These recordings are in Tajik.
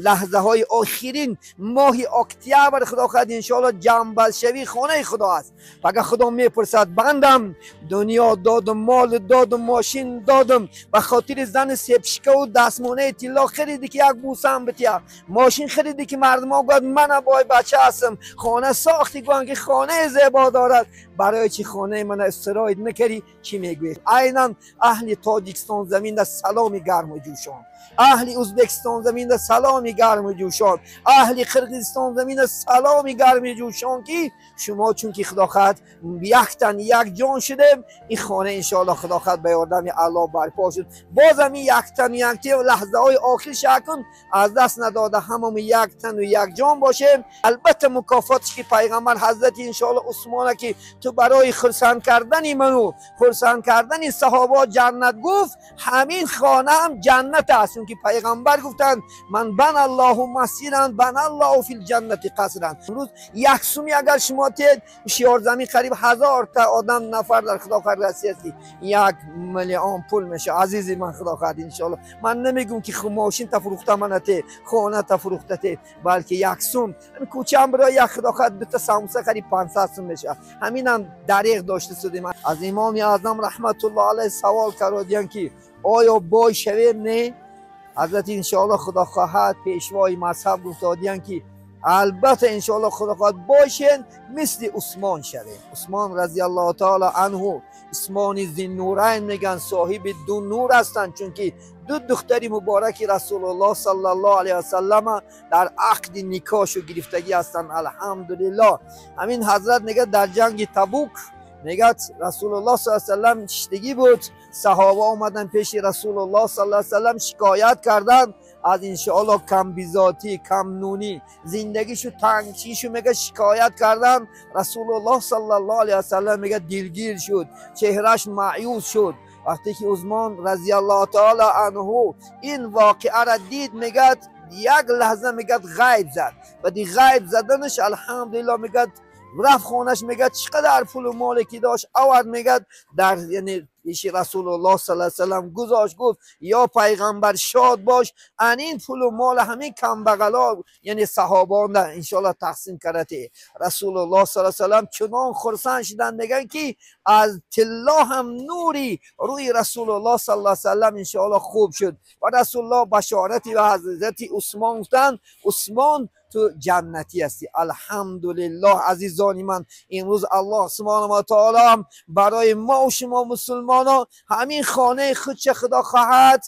Лаҳзаҳои охирин моҳи октябр, худо хоҳад, иншоалло, ҷамъбастшавии хонаи худо аст. Фақат худо мепурсад: бандам, дунё додум, мол додум, мошин додум, ба хотири зани сепшикаву дастмонаи тилло хариди, ки як бусам бития, мошин хариди, ки мардумо гӯяд мана бой бача ҳастам, хона сохти, гӯянд ки хонаи зебо дорад, барои чӣ хонаи мана истироҳат накардӣ? Чӣ мегӯед? Айнан аҳли Тоҷикистон заминда саломи гарму ҷӯшон, аҳли Ӯзбекистон заминда саломи гарму ҷӯшон, аҳли Қирғизистон заминда саломи гарми ҷӯшон, ки шумо, чунки худо хоҳад, яктан як ҷон шудем, ин хона, иншоалло, худо хоҳад, ба ёрдами Аллоҳ барпо шуд. Бозам ин яктану якти лаҳзаҳои охир шакун аз даст надода, ҳамамо яктану якҷон бошем. Албатта, мукофотиш ки пайғамбар ҳазрати, иншоалло, Усмона, ки ту барои хурсанд кардани ману хурсанд кардани саҳобо ҷаннат гуфт, ҳамин хона ҳам ҷаннат аст, чунки пайғамбар гуфтанд: ман баналлоҳу масҷидан баналлоҳу фил ҷаннати қасран. Имрӯз як суми агар шумо тед, Ҳушёрзамин қариб 1000 та одам нафар дар, худо хоҳад, Россия аст, ки 1 миллион пул меша. Азизи ман, худо хоҳад, иншоалло, ман намегӯм, ки мошин та фурӯхта манате, хона та фурӯхта те, балки як сум кӯчаам биро, як, худо хоҳад, дута самуса қариб 500 сум меша. Ҳаминам дареғ дошта шудем. Аз Имоми Аъзам раҳматуллоҳ алайҳ савол кардодиян, ки оё бой шавем? Не, ҳазрати, иншоалло, худо хоҳад, пешвои мазҳаб гуфтодиян, ки албатта, иншоалло, худо хоҳад, бошен, мисли Усмон шавем. Усмон разиаллоҳу таала анҳу, Усмони Зиннурайн меган, соҳиби ду нур ҳастанд, чунки ду духтари мубораки Расулуллоҳ саллаллоҳу алайҳи васаллама дар ақди никоҳшу гирифтагӣ ҳастанд, алҳамдулиллоҳ. Ҳамин ҳазрат мегӯяд, дар ҷанги Табук, мегӯяд, Расулуллоҳ саллаллоҳу саллам шиштагӣ буд, саҳоба омаданд пеши Расулуллоҳ саллаллоҳу саллам, шикоят карданд аз, иншоалло, камбизоатӣ, камнунӣ, зиндагишу тангчишу, мега, шикоят карданд. Расулуллоҳ саллаллоҳу алайҳи васаллам, мега, дилгир шуд, чеҳраш маъюс шуд. Вақте ки Усмон разиаллоҳу таала анҳу ин воқеаро дид, мегӯяд, як лаҳза, мегӯяд, ғайб зад. Баъди ғайб заданаш, алҳамдулилло, мегӯяд, рафт хонаш, мегӯяд, чӣ қадар пулу моле ки дошт, овард, мегӯяд, дар, яъне, пеши Расулуллоҳ саллаллоҳу саллам гузошт. Гуфт: ё пайғамбар, шод бош, анин пулу мола ҳамин камбағало, яъне саҳобонда, иншоалло, тақсим кардате. Расулуллоҳ саллаллоҳу саллам чунон хурсанд шуданд, мегӯянд, ки аз тилло ҳам нури рӯи Расулуллоҳ саллаллоҳу саллам, иншоалло, хуб шуд ва Расулуллоҳ башорати ва ҳазрати Усмон гуфтанд: Усмон, ту ҷаннатӣ ҳастӣ. Алҳамдулиллоҳ, азизони ман, имрӯз Аллоҳ субҳонаҳу ва таоло барои мо шумо мусулмоно ҳамин хонаи худша, худо хоҳад,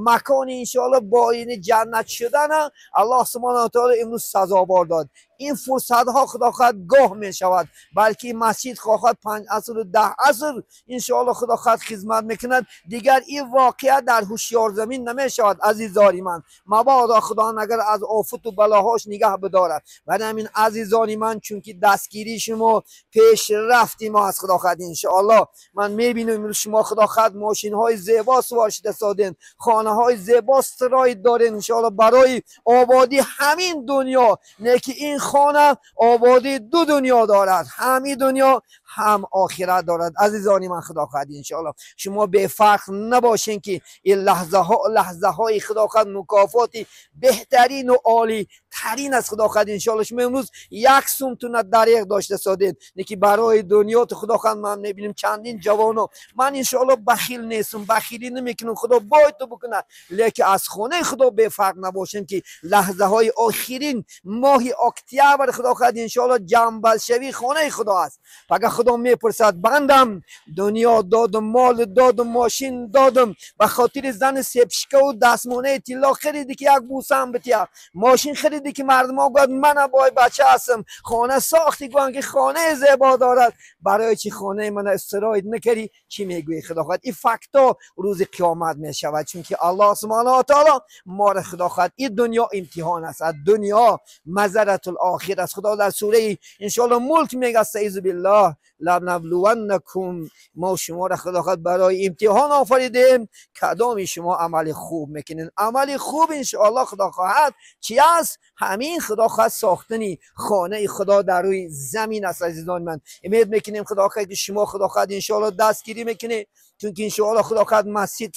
макони, иншоалло, боини ҷаннат шудана Аллоҳ субҳонаҳу ва таоло имрӯз сазовор дод. Ин фурсатҳо, худо хоҳад, гоҳ мешавад, балки масҷид хоҳад 5 асру 10 аср, иншоалло, худо хоҳад, хизмат мекунад. Дигар ин воқеа дар Ҳушёрзамин намешавад, азизори ман, мабодо худо агар аз офату балоҳош нигаҳ бидорад. Барои ҳамин, азизони ман, чунки дастгирии шумо пешрафти мо аст, худо хоҳад, иншоалло, ман мебинам, имрӯз шумо, худо хоҳад, мошинҳои зебо сувор шида соден, хонаҳои зебо строить дорен, иншоалло, барои ободӣ ҳамин дунё не, ки ин хона ободии ду дунё дорад, ҳами дунё, ҳам охират дорад. Азизони ман, худо хоҳад, иншоалло, шумо бефарқ набошен, ки ин лаҳзаҳо лаҳзаҳои, худо хоҳад, мукофоти беҳтарину олитарин аст. Худо хоҳад, иншоалло, шумо имрӯз як сумтуна дареғ дошта содед, не ки барои дунё ту, худо хоҳад, ман мебинем чандин ҷавоно. Ман, иншоалло, бахил нестам, бахилӣ намекунам, худо бой ту бикунад, лекин аз хонаи худо бефарқ набошем, ки лаҳзаҳои охирин моҳи октябр, худо хоҳад, иншоалло, ҷамъбастшавии хонаи худо аст. Фақат худо мепурсад: бандам, дунё додум, мол додум, мошин додум, ба хотири зани сепшикаву дастмонаи тилло хариди, ки як бусам бития, мошин хариди, ки мардумо гӯяд мана бой бача ҳастам, хона сохти, гӯянд ки хонаи зебо дорад, барои чӣ хонаи мана строить накардӣ? Чӣ мегӯӣ? Худо хоҳад, ин факто рӯзи қиёмат мешавад, чунки Аллоҳ субҳонаҳу ва таоло моро, худо хоҳад, ин дунё имтиҳон аст, ад дунё мазратул охир аст. Худо дар сураи, иншоалло, Мулк мега: астаизу биллоҳ, ланаблуваннакум, мо шуморо, худо хоҳад, барои имтиҳон офаридем, кадоми шумо амали хуб мекунед. Амали хуб, иншоалло, худо хоҳад, чи аст? ҳамин худо хоҳад сохтани хонаи худо дар рӯи замин аст. Азизони ман, умед мекунем, худо хоҳад, ки шумо, худо хоҳад, иншоалло дастгирӣ мекунед, чунки иншоалло, худо хоҳад, масҷид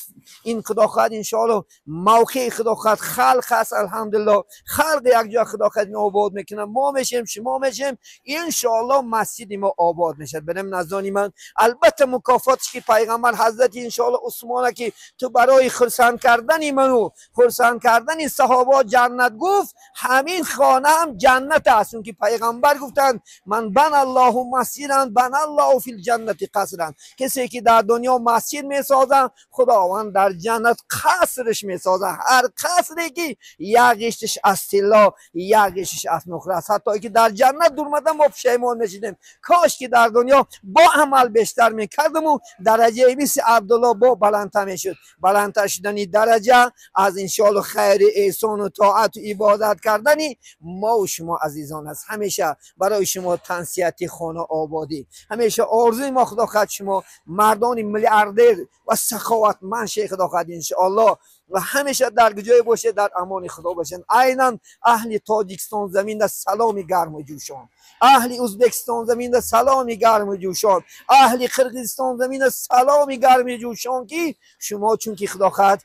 ин, худо хоҳад, иншоалло мавқеи, худо хоҳад, халқ аст. Алҳамдулилло, халқ якҷо, худо хоҳад, обод мекунад. Мо мешем, шумо мешем, иншоалло масҷиди мо обод мешавад. Берем назони ман, албатта мукофотش ки пайғамбар ҳазрати иншоалло Усмона ки ту барои хурсанд кардани ману хурсанд кардани саҳоба ҷаннат гуфт, ҳамин хона ҳам ҷаннат аст, чунки пайғамбар гуфтанд: ман бана Аллоҳу масҷидан бана Аллоҳу фил ҷаннати қасран. Касе ки дар дунё масҷид месозад, худованд дар ҷаннат қасрш месозад. Ҳар қасре ки як ғиштиш аз тилло, як ғиштиш аз нуқра аст. Ҳатто ки дар ҷаннат дурмада мо пушаймон мешидем, кош ки дар дунё бо амал бештар мекардаму дараҷаи мисли Абдулло бо баландтар мешуд. Баландтар шудани дараҷа аз иншоалло хайри эҳсону тоату ибодат кардани мо шумо азизон аст. Ҳамеша барои шумо тансиҳати хона ободӣ, ҳамеша орзуи мо, худо хоҳад, шумо мардони миллиардер ва саховатманд шед, худо хоҳад, иншоалло, ва ҳамеша дар ҷое бошед, дар амони худо бошед. Айнан аҳли Тоҷикистон заминда саломи гарму ҷӯшон, аҳли Ӯзбекистон заминда саломи гарму ҷӯшон, аҳли Қирғизистон заминда саломи гарми ҷӯшон, ки шумо чунки, худо хоҳад,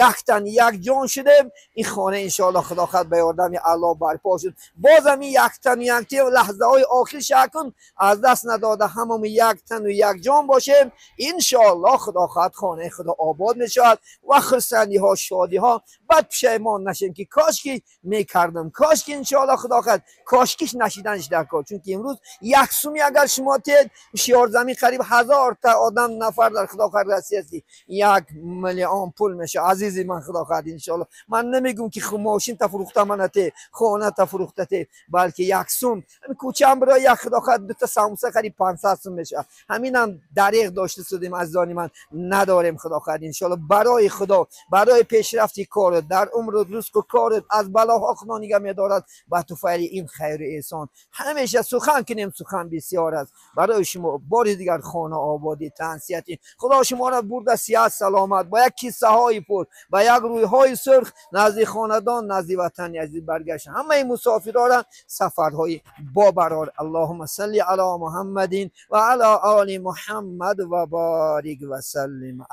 яктан як ҷон шудем, ин хона иншоалло, худо хоҳад, ба ёрдами Аллоҳ барпо шуд. Бозам ин яктану якти лаҳзаҳои охир шакун аз даст надода, ҳамамо яктану якҷон бошем, иншоалло, худо хоҳад, хонаи худо обод мешавад ва хурсандиҳо, шодиҳо. Баъд пушаймон нашем ки кошки мекардам, кошки иншоалло, худо хоҳад, кошкиш нашиданш дар кор. Чунки имрӯз як суми агар шумо тед шиёрзамин қариб 1000 та одам нафар дар, худо хоҳад, Россия ки 1 миллион пул мешавад. Азизи ман, худо хоҳад, иншоалло, ман намегӯм ки мошин та фурӯхта манате, хона та фурӯхта те, балки як сум кӯчаам биро, як, худо хоҳад, дута самуса қариб 500 сум мешавад. Ҳаминам дареғ дошта судем, азизони ман, надорем. Худо хоҳад, иншоалло, барои худо, барои пешрафти корат, дар умру ризқу корат, аз балоҳо худо нигаҳ медорад ба туфайли ин хайру эҳсон. Ҳамеша сухан кунем, сухан бисёр аст. Барои шумо бори дигар хона ободӣ, тансиҳатӣ. Худо шуморо бурда сиҳат саломат, бо як киссаҳои пур, ба як рӯйҳои сурх назди хонадон, назди ватани азиз баргашт. Ҳамаи мусофирора сафарҳои бобарор. Аллоҳума салли ало Муҳаммадин ва ало оли Муҳаммад ва борик ва саллим.